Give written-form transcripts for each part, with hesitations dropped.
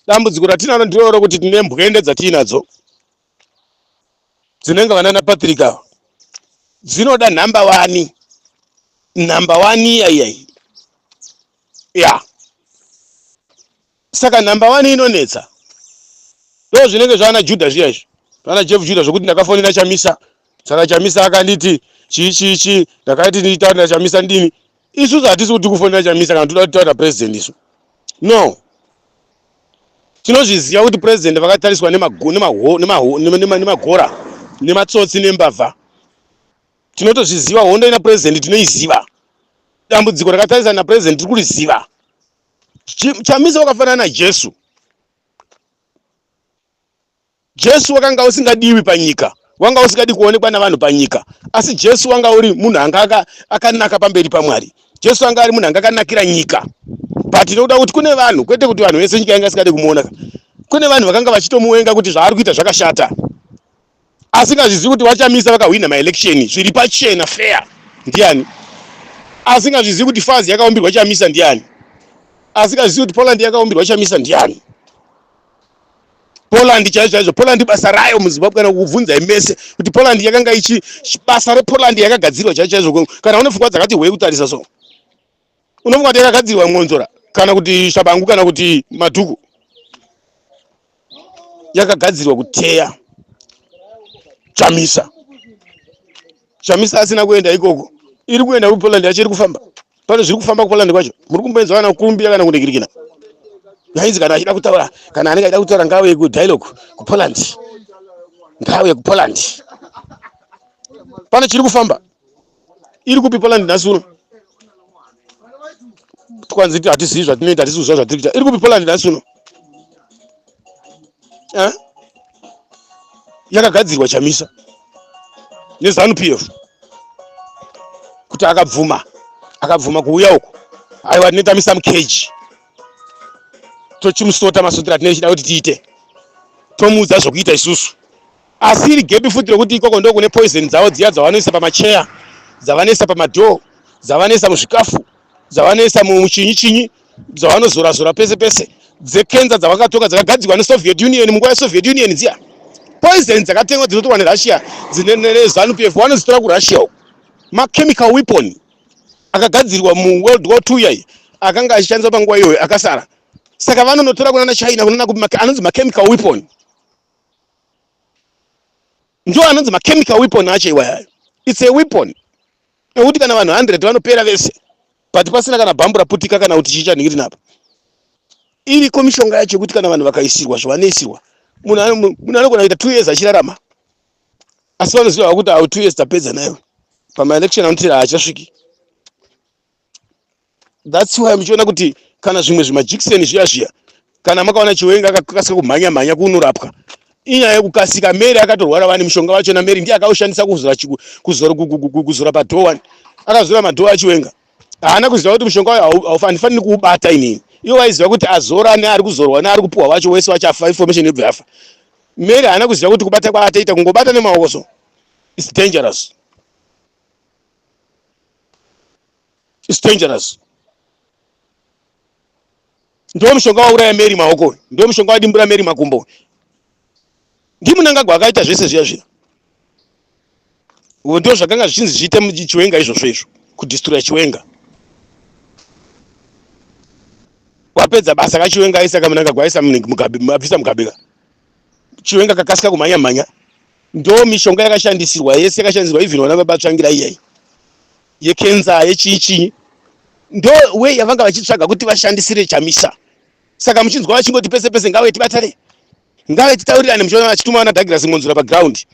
Dambudziko ratinaro ndiro rokuti tine mbwende dzatiinadzo dzinenge vanana Patrick ava, dzinoda nhamba wani, nhamba wani iya iya ya. Saka nhamba wani inonetsa, ndo zvinenge zvana Judah zviya izvi, zvana Jeff Judah, zvokuti ndakafonera Chamisa, saka Chamisa akanditi chii chii chii, ndakaiti nditaurira Chamisa ndini. Isusu hatisi kuti kufonera Chamisa kana toda kutaurira president isu, no. Tinozviziva kuti president vakatariswa nemagora nematsotsi nembavha. Tinotozviziva. Hondo ina president tinoiziva, dambudziko rakatarisana napresident tiri kuriziva. Chamisa wakafanana naJesu. Jesu wakanga usingadiwi panyika, wanga usingadi kuonekwa navanhu panyika, asi Jesu wanga uri munhu anga akanaka pamberi paMwari. Jesu anga ari munhu anga akanakira nyika, but nokuda kuti kune vanhu, kwete kuti vanhu vese nyika yanga isingadi kumuona, kune vanhu vakanga vachitomuwenga kuti zvaari kuita zvakashata, asingazvizivi kuti vaChamisa vakahwina maelection zviri pachena fair ndiani, asingazvizivi kuti FAZ yakaumbirwa Chamisa ndiani, asingazvizivi kuti Poland yakaumbirwa Chamisa ndiani. Poland chaizvo chaizvo, Poland basa rayo muZimbabwe, kana kukubvunzai mese kuti Poland yakanga ichi, basa rePoland yakagadzirwa chaizvo chaizvo, kana une pfungwa dzakati hwei kutarisa so, unofunga kuti yakagadzirwa Mwonzora kana kuti Shabangu kana kuti Madhuku? Yakagadzirwa kuteya Chamisa. Chamisa asina kuenda ikoko, iri kuenda kuPoland yacho iri kufamba. Pane zviri kufamba kuPoland kwacho, muri kumboenzwa kana kukurumbira kana kundigirikina yainzi kana achida kutaura, kana anenge achida kutaura, ngauye kudialogue kuPoland, ngauye kuPoland. Pane chiri kufamba? Iri kupi Poland nhasi uno? Twanzi hatizivi zvatinoita, hatisi kuziva zvatiri kuita. Iri kupi Poland nhasi uno? Eh? Yakagadzirwa Chamisa neZANU PF kuti akabvuma, akabvuma kuuya uko, aiwa, tinotamisa mukeji, tochimusota masotero atinenge tichida kuti tiite, tomuudza zvokuita isusu. Asi iri gepi futi rokuti ikoko ndo kune poison dzavo dziya dzavanoisa pamacheya, dzavanoisa pamadhoo, dzavanoisa muzvikafu, dzavanoisa muchinyi chinyi, dzavanozora zora pese pese, dzekenza dzavakatoka, dzakagadzirwa neSoviet Union, munguva yeSoviet Union dziya. Poison dzakatengwa, dzinotorwa neRussia, neZANU PF vanodzitora kuRussia uko. Machemical weapon akagadzirwa muWorld War II yai akanga achishandiswa panguva iyoyo akasara, saka vanonotora kunana China, kunana anonzi machemical weapon, ndo anonzi machemical weapon acho iwayayo. It's a weapon nekuti kana vanhu 100 vanopera vese, but pasina kana bhambu raputika kana kuti chii napa. Iriko mishonga yacho yekuti kana vanhu vakaisirwa zvavanoisirwa, munhu anogona kuita 2 years achirarama, asi vanoziva kuti au 2 years tapedza nayo, pamaelection anotira haachasviki. That's why muchiona kuti kana zvimwe zvimajikiseni zviya zviya, kana makaona Chiwenga akakasika kumhanya mhanya kunorapwa, inyaya yekukasika. Mary akatorwara vani, mushonga wachona Mary ndiye akaushandisa kuzora, kuzora padoor wani, akazora madoor aChiwenga. Haana kuziva kuti mushonga uyo handifaniri kuubata inini. Iwo vaiziva kuti azora neari kuzorwa neari kupuhwa wacho wese wachafa, information yobva yafa. Mary haana kuziva kuti kubata kwaataita, kungobata nemaoko so, it's dangerous, it's dangerous. Ndo mushonga wauraya Mary maoko, ndo mushonga wadimbura Mary makumbo. NdiMnangagwa akaita zvese zviya zviya. Ndo zvakanga zvichinzi zviite Chiwenga izvozvo izvo, kudestroya Chiwenga. Wapedza basa kaChiwenga, aisa kaMnangagwa, aisa Mugabe, abvisa Mugabe ka Chiwenga kakasika kumhanya mhanya. Ndo mishonga yakashandisirwa yese, yakashandisirwa even vana babatsvangira iyai yekenza yechii chii, ndo way yavanga vachitsvaga kuti vashandisire Chamisa. Saka muchinzwa vachingoti pese pese, ngave tibatane, ngave titaurirane, muchiona vachituma vana Douglas Mwonzora paground,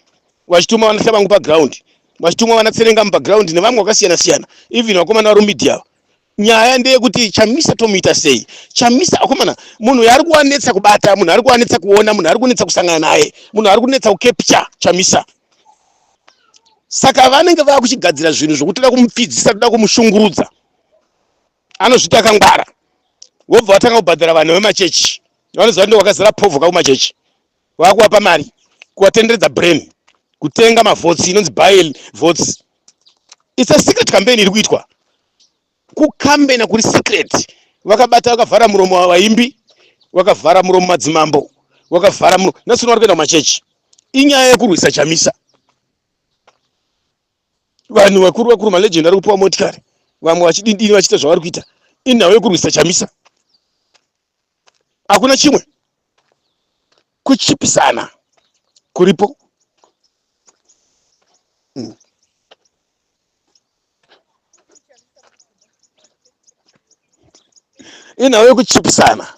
vachituma vana Shabangu paground, vachituma vana Tserengamu paground nevamwe vakasiyana siyana, even vakomana vari mumedia. Nyaya ndeyekuti Chamisa tomuita sei? Chamisa, akomana, munhu yaari kuwanetsa kubata, munhu ari kuwanetsa kuona, munhu ari kunetsa kusangana naye, munhu ari kunetsa kucapture, Chamisa. Saka vanenge vakuchigadzira zvinhu zvokuti toda kumupfidzisa, toda kumushungurudza, anozviti akangwara. Wobva watanga kubhadhara vanhu vemachechi, vanoziva ndo vakazara povho kakumachechi, vakuvapa mari kuvatenderedza brain, kutenga mavotes, inonzi buy votes. It's a secret campaign iri kuitwa, kukambena kuri secret. Vakabata, vakavhara muromo wavaimbi. Wakavhara muromo madzimambo, wakavhara muromo nhasi uno vari kuenda kumachechi. Inyaya yekurwisa Chamisa. Vanhu vakuru vakuru malegend ari kupiwa motikari, vamwe vachidindini vachiita zvavari kuita. Inhau yekurwisa Chamisa, hakuna chimwe. Kuchipisana kuripo. Inhau yekuchipisana.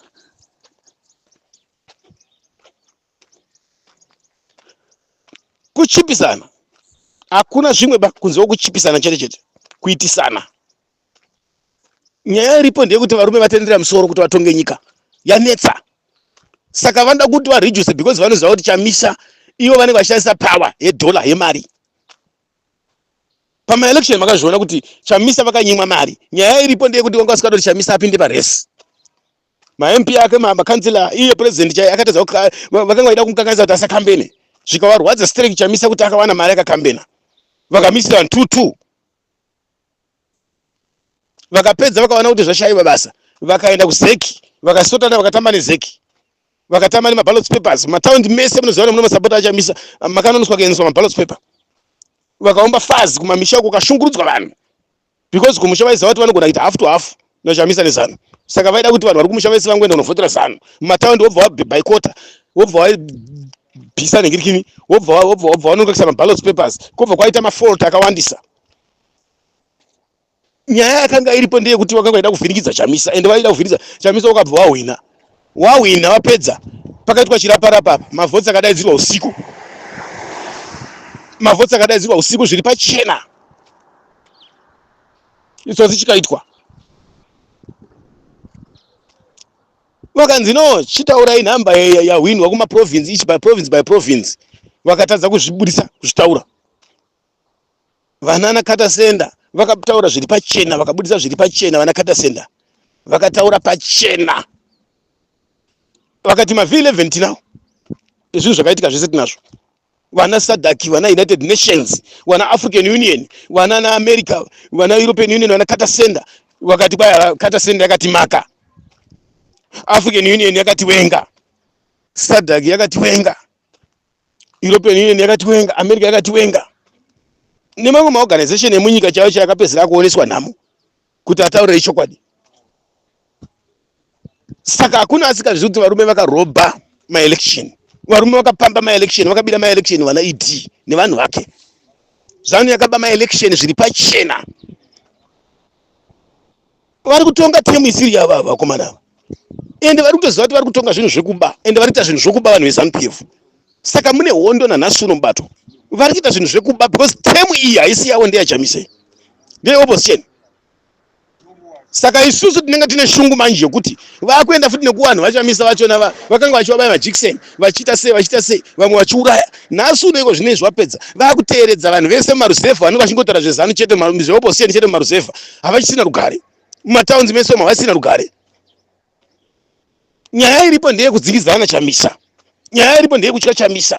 Kuchipisana hakuna zvimwe ba kunze kwekuchipisana chete chete, kuitisana. Nyaya iripo ndeyekuti varume vatendera musoro kuti vatonge nyika yanetsa, saka vanoda kuti vareduce because vanoziva kuti Chamisa ivo vanenge vachishandisa power yedollar, yemari. Pamaelection makazviona kuti Chamisa vakanyimwa mari. Nyaya iripo ndeyekuti vanga vasingada kuti Chamisa apinde paresi, maMP ake, makansela, iye president chai akatadza. Vakanga vaida kumukanganisa kuti asakambene, zvikavarwadza stereki Chamisa kuti akawana mari akakambena. Vakamisira vanhu 2 2, vakapedza vakaona kuti zvashayiwa basa, vakaenda kuZEC, vakasotana, vakatamba neZEC, vakatamba nemaballot papers. Mataundi mese munoziva mune masapota aChamisa, makanonoswa kuendeswa maballot paper. Vakaomba fazi kumamisha uko, kashungurudzwa vanhu because kumusha vaiziva kuti vanogona kuita half to half naChamisa neZanu, saka vaida kuti vanhu vari kumusha vese vangoenda kunovhotera ZANU. Mumataundi wobva waboycota, wobva wabhisa nengirikini, wobva wanongekisa maballot papers, kwobva kwaita mafault akawandisa. Nyaya yakanga iripo ndeyekuti vakanga vaida kuvhiringidza Chamisa, ende vaida kuvhiringidza Chamisa. Wakabva wahwina, wahwina, wapedza, pakaitwa chiraparapa apa, mavhotsi akadaidzirwa usiku, mavhotsi akadaidzirwa usiku zviri pachena, itsotsi chikaitwa. Vakanzi, "No, chitaurai nhamba yahwinwa kumaprovince, each by province by province." Vakatadza kuzvibudisa, kuzvitaura. Vanana Katasenda vakataura zviri pachena, vakabudisa zviri pachena. Vana Katasenda vakataura pachena, vakati maV11 tinawo, zvinhu zvakaitika zvese tinazvo. Vana SADC, vana United Nations, vana African Union, vana naAmerica, vana European Union, vana Katasenda vakati kwaya Katasenda yakati maka, African Union yakati wenga, SADC yakati wenga, European Union yakati wenga, America yakati wenga, nemamwe maorganization emunyika chaivo chaivo akapedzisira kuoneswa nhamo kuti ataurire chokwadi. Saka hakuna asingazvizivi kuti varume vakarobha maelection, varume vakapamba maelection, vakabira maelection, vana ED nevanhu vake. ZANU yakaba maelection zviri pachena. Vari kutonga temu isiri yavo ava vakomana ava, ende vari kutoziva kuti vari kutonga zvinhu zvekuba, ende vari kuita zvinhu zvokuba vanhu veZANU PF. Saka mune hondo nanhasi uno mubato. Vari kuita zvinhu zvekuba because temu iyi haisi yavo, ndeyaChamisa, ndeyeopposition. Saka isusu tinenge tine shungu manje yekuti vakuenda futi nekuvanhu vaChamisa vachona vakanga vachivabaya majikiseni, vachiita sei, vachiita sei, vamwe vachiuraya. Nhasi uno iko zvinezvi vapedza, vakuteeredza vanhu vese mumaruzevha vanenge vachingotaura zveZANU chete, zveopposition chete. Mumaruzevha havachisina rugare, mumataundi mese umo havasina rugare. Nyaya iripo ndeyekudzingidzana Chamisa, nyaya iripo ndeyekutya Chamisa.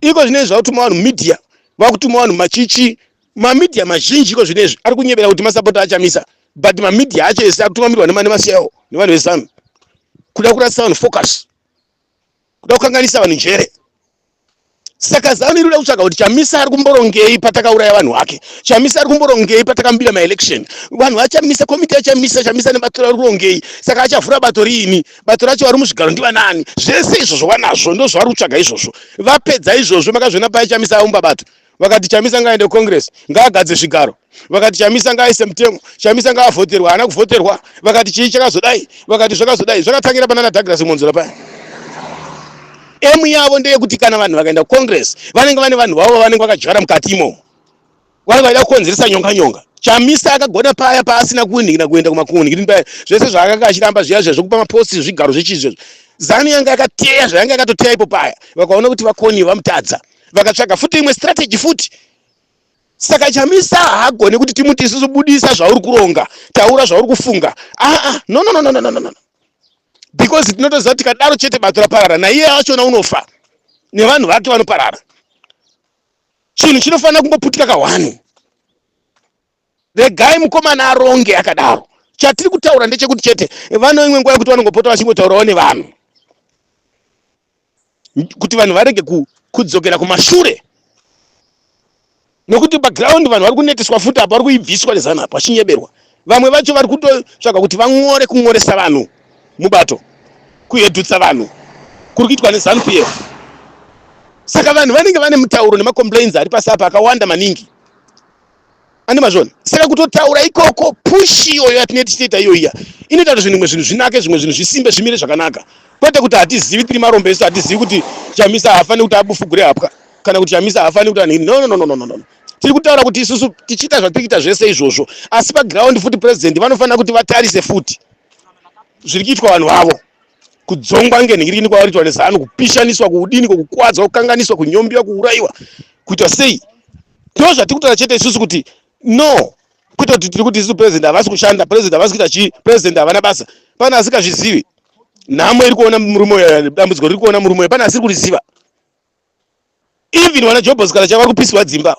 Iko zvinezvi zvakutuma vanhu mumedia, vakutuma vanhu machichi. Mamedia mazhinji iko zvinezvi ari kunyebera kuti masapota aChamisa, but mamedia acho ese akutungamirwa nemaCIO nevanhu veZANU, kuda kurasisa vanhu focus, kuda kukanganisa vanhu njere. Saka ZANU iri kuda kutsvaga kuti Chamisa ari kumborongei patakauraya vanhu vake, Chamisa ari kumborongei patakambira maelection, vanhu vaChamisa, komiti yaChamisa, Chamisa nebato rari kurongei, saka achavhura bato riini, bato racho vari muzvigaro ndivanani. Zvese izvozvo vanazvo, ndo zvavari kutsvaga izvozvo. Vapedza izvozvo, makazviona paya Chamisa aumba bato, vakati Chamisa ngaaende kucongress, ngaagadze zvigaro. Vakati Chamisa ngaaise mutemo, Chamisa ngaavhoterwa, haana kuvhoterwa. Vakati chii chakazodai, vakati zvakazodai, zvakatangira panana Douglas Monzora paya. Emu yavo ndeyekuti kana vanhu vakaenda kucongress, vanenge vane vanhu vavo vanenge vakadyara mukati imomo, vanenge vaida kukonzeresa nyonga nyonga. Chamisa akagona paya paasina kuwinhikina kuenda kumakuwinhikini paya, zvese zvaakanga achiramba zviya zviya zvokupa maposti, zvigaro zvechii zvezvo, ZANU yanga yakateya zvayanga yakatoteya ipo paya. Vakaona kuti vakoni vamutadza, vakatsvaga futi imwe strategy futi. Saka Chamisa haagoni kuti timuti isusu, "Budisa zvauri kuronga, taura zvauri kufunga." Aa, no, no, no, no, no, no, no, because tinotoziva kuti tikadaro chete bato raparara, naiye achona unofa nevanhu vake vanoparara. Chinhu chinofanira kungoputika kahwani. Regai mukomana aronge akadaro. Chatiri kutaura ndechekuti chete vano imwe nguva yekuti vanongopota vachingotaurawo nevanhu kuti vanhu varege kudzokera kumashure nokuti paground vanhu vari kuneteswa futi apa vari kuibviswa nezano apa vachinyeberwa vamwe vacho vari kutotsvaga kuti van'ore kun'oresa vanhu mubato kuhedhutsa vanhu kuri kuitwa nezanu p f saka vanhu vanenge vane mutauro nemacomplains ari pasi apa akawanda maningi Ane mazvona. Saka kutotaura ikoko push iyoyo yatinenge tichitoita iyo iya inoita kuti zvinhu zvinhu zvinake zvimwe zvinhu zvisimbe zvimire zvakanaka. Kwete kuti hatizivi tiri marombe isu hatizivi kuti Chamisa haafaniri kuti abufugure hapwa kana kuti Chamisa haafaniri kuti anhini. No no no no no no. Tiri kutaura kuti isusu tichiita zvatiri kuita zvese izvozvo asi paground futi president vanofanira kuti vatarise futi zviri kuitwa vanhu vavo. Kudzongwa ngenhingirikini kwavari kuitwa nezanu, kupishaniswa, kudini, kukukwadzwa, kukanganiswa, kunyombiwa, kuurayiwa, kuitwa sei ndo zvatiri kutaura chete isusu kuti no kwete kuti tiri kuti isu president havasi kushanda president havasi kuita chii president havana basa pane asingazvizivi nhamo iri kuona murume uyo dambudziko riri kuona murume uyo pane asiri kuriziva even vana jobos kana chavari kupisirwa dzimba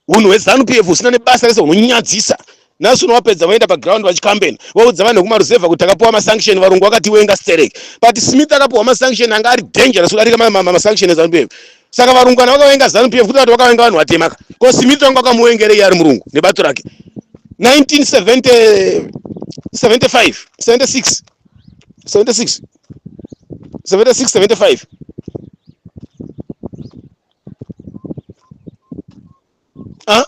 unhu hwezanu p f husina nebasa rese hunonyadzisa nhasi unowapedza voenda paground vachicampaign voudza vanhu vekumaruzevha kuti takapiwa masanction varungu vakatiwenga sterek but smith akapiwa masanction anga ari dangerous kudarika masanction ezanu p f saka varungu kana vakavenga zanu p f kuti vati vakavenga vanhu vatemaka ko smith wanga wakamuvengerei ari murungu nebato rake 1975 76 76 76 75 ah?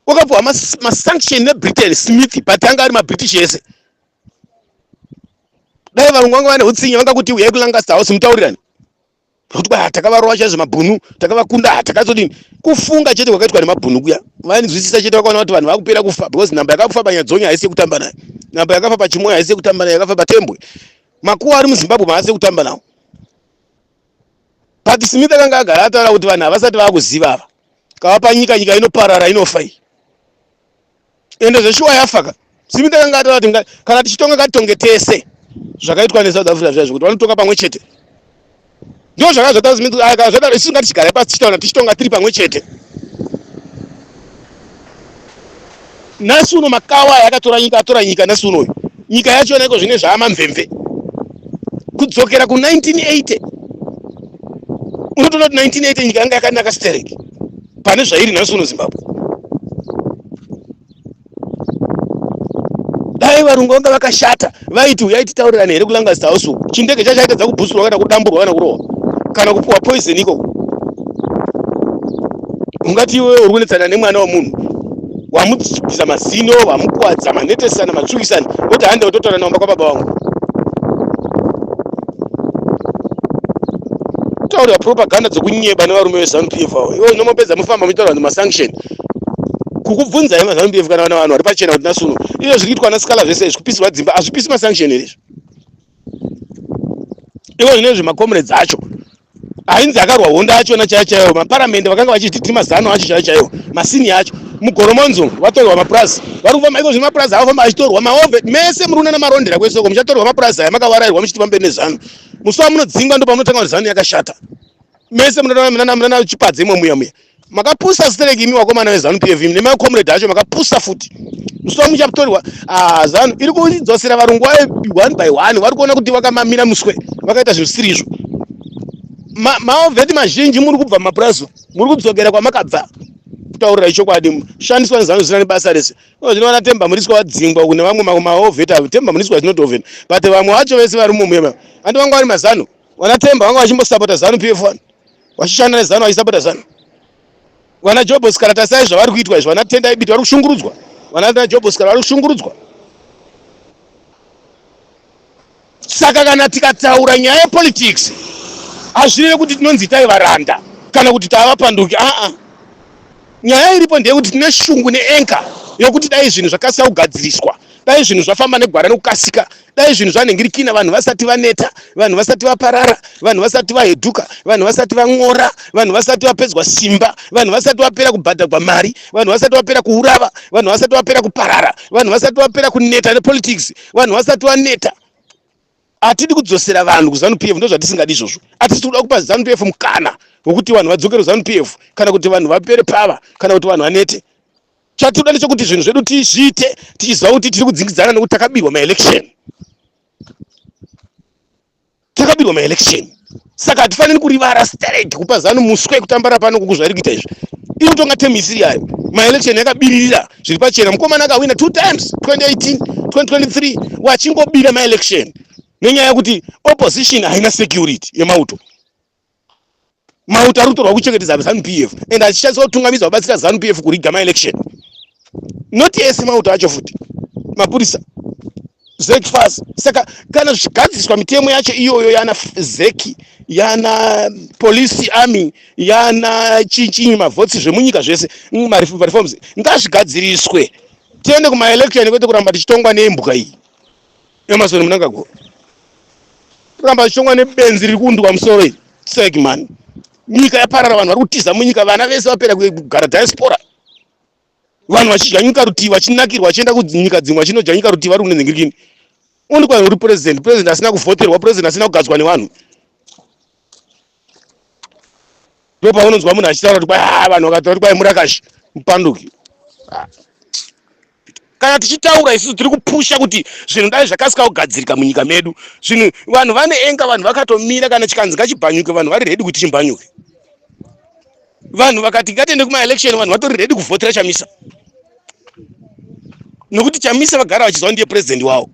wakapuwa masanction nebritain smith but anga ari mabritish ese dai varungu vanga vane utsinye vanga kuti uyai kulancaster house mutaurirani kuti kwa takavarova chaizvo mabhunu takavakunda ah, takazodini kufunga chete kwakaitwa nemabhunu kuya vainzwisisa chete vakaona kuti vanhu vakupera kufa because nhamba yakafa panyadzonya haisi yekutamba nayo nhamba yakafa pachimoyo haisi yekutamba nayo yakafa patembwe makuwa ari muzimbabwe maasi yekutamba nawo but smith akanga agara ataura kuti vanhu havasati vakuziva ava kavapa nyika nyika inoparara inofa iyi ende zveshuwa yafa ka Smith akanga ataura kuti kana tichitonga ngatitonge tese zvakaitwa nesouth africa zviya zvekuti vanotonga pamwe chete ndo zvakanga zvataura Smith aka zvadaro isu ngatichigara pasi tichitaura tichitonga tiri pamwe chete nhasi uno makawa aya akatora nyika atora nyika nhasi unoyu nyika yacho naiko zvine zvaamamvemve kudzokera ku 1980 unotoona kuti 1980 nyika yanga yakanaka stereki pane zvairi nhasi uno zimbabwe dai varungu vanga vakashata vaiti uyai titaurirane here kulancaster house uku chindege chacho aitadza kubhusurwa kana kudamburwa kana kurohwa kana kupuwa poison ikoko ungati iwewe uri kunetsana nemwana wemunhu wamubvisa mazino wamukuwadza manetesana matsvukisana woti hande utotaura naomba kwababa vangu taurira propaganda dzekunyeba nevarume vezanu p f avo iwe unomopedza mufamba muchitaura nemasanction kukubvunzai mazanu p f kana vana vanhu vari pachena kuti nasuno izvo zviri kuitwa nasikala zvese izvi kupisirwa dzimba hazvipisi masanction here izvo ivo zvine zvemacomrades acho ainzi akarwa hondo achona chaiyo chaiyo maparamende vakanga vachiti tiri mazano acho chaiyo chaiyo masini acho mugoromonzo vatorwa mapurazi vari kufamba iko zvino mapurazi avafamba achitorwa maove mese muri kunana marondera kwese uko muchatorwa mapurazi aya makavarairwa muchiti pamberi nezanu musi wamunodzingwa ndopamunotanga kuti zanu yakashata mese munana chipadze imwe muya muya makapusa stereki imi wakomana vezanu pf imi nemacomrade acho makapusa futi musi wamuchatorwa ah, zanu iri kudzosera varungu vayo one by one vari kuona kuti vakamamira muswe vakaita zvisiri izvo maovheti mazhinji muri kubva mumapurazi muri kudzokera kwamakabva kutaurira ichokwadi shandiswa nezanu zvisina nebasa rese zvino vana temba muriswa vadzingwa kune vamwe maovheti avo temba muriswa is not oven but vamwe vacho vese vari mumuyema andi vanga vari mazanu vana temba vanga vachimbosapota zanu pf one vachishanda nezanu vachisapota zanu vana jobos kana tasai zvavari kuitwa izvi vana tendai biti vari kushungurudzwa vana jobos kana vari kushungurudzwa Saka kana tikataura nyaya yepolitics hazvireve kuti tinonzi itai varanda kana kuti tava vapanduki aa. Nyaya iripo ndeyekuti tine shungu neenka yokuti dai zvinhu zvakasika kugadziriswa, dai zvinhu zvafamba negwara nekukasika, dai zvinhu zvanhingirikina vanhu vasati vaneta, vanhu vasati vaparara, vanhu vasati vahedhuka, vanhu vasati van'ora, vanhu vasati vapedzwa simba, vanhu vasati vapera kubhadhagwa mari, vanhu vasati vapera kuurava, vanhu vasati vapera kuparara, vanhu vasati vapera kuneta nepolitics. Vanhu vasati vaneta. Hatidi kudzosera vanhu kuZanu PF, ndozvatisingadi izvozvo. Hatisi kuda kupa Zanu PF mukana wekuti vanhu vadzokere kuZanu PF kana kuti vanhu vapere pava kana kuti vanhu vanete. Chatinoda ndechekuti zvinhu zvedu tizviite tichiziva kuti tiri kudzingidzana nekuti takabirwa maelection. Takabirwa maelection, saka hatifaniri kurivara sterek kupa Zanu muswe kutambara pano kuku zvairi kuita izvi. Iri kutonga term isiri yayo, maelection yakabiririra zviri pachena. Mukomana akawina two times, 2018, 2023, wachingobira maelection nenyaya yekuti opposition haina security yemauto. Mauto ari kutorwa kuchengetedza Zanu PF and achishandiswa kutungamidza kubatsira Zanu PF kuriga maelection. Not ese mauto acho futi, mapurisa, ZEC fas. Saka kana zvichigadziriswa mitemo yacho iyoyo, yana ZEC, yana police, army, yana chinchinyi, mavhotsi, zvemunyika zvese, mareforms ngazvigadziriswe, tiende kumaelection, kwete kuramba tichitongwa nembwa iyi, Emmerson Mnangagwa, kuramba tichitongwa nebenzi riri kuundwa musoro iri. Segman, nyika yaparara, vanhu vari kutiza munyika, vana vese vapera kugara diaspora, vanhu vachidya nyika rutivi, vachinakirwa, vachienda kunyika dzimwe vachinodya nyika rutivi vari kunenhingirikini. Undikwana uri president, president asina kuvhoterwa, president asina kugadzwa nevanhu. Ndopaunonzwa munhu achitaura kuti kwai, ah, vanhu vakataura kuti kwai murakashi, mupanduki. Ah. Kana tichitaura isusu tiri kupusha kuti zvinhu dai zvakasika kugadzirika munyika medu. Zvinhu vanhu vane enga, vanhu vakatomira. Kana chikanzi ngachibhanyuke, vanhu vari ready kuti chimbanyuke. Vanhu vakati ngatiende kumaelection, vanhu vatori ready kuvhotera Chamisa, nekuti Chamisa vagara vachiziva ndiye president wavo.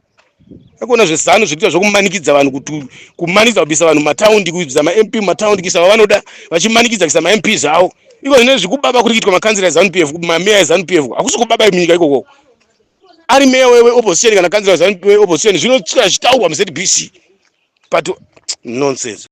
Akuona zveZanu zvekuita zvokumanikidza vanhu, kuti kumanikidza kubvisa vanhu mumataundi, kubvisa maMP mumataundi, kuisa vavanoda, vachimanikidza kuisa maMP zvavo. Iko zvine zvikubaba kuri kuitwa makanzira eZanu PF, mameya eZanu PF, hakusi kubaba munyika ikoko. Ari meya weopposition kana kanzira weopposition, zvinosvika zvichitaurwa muZBC, but nonsense.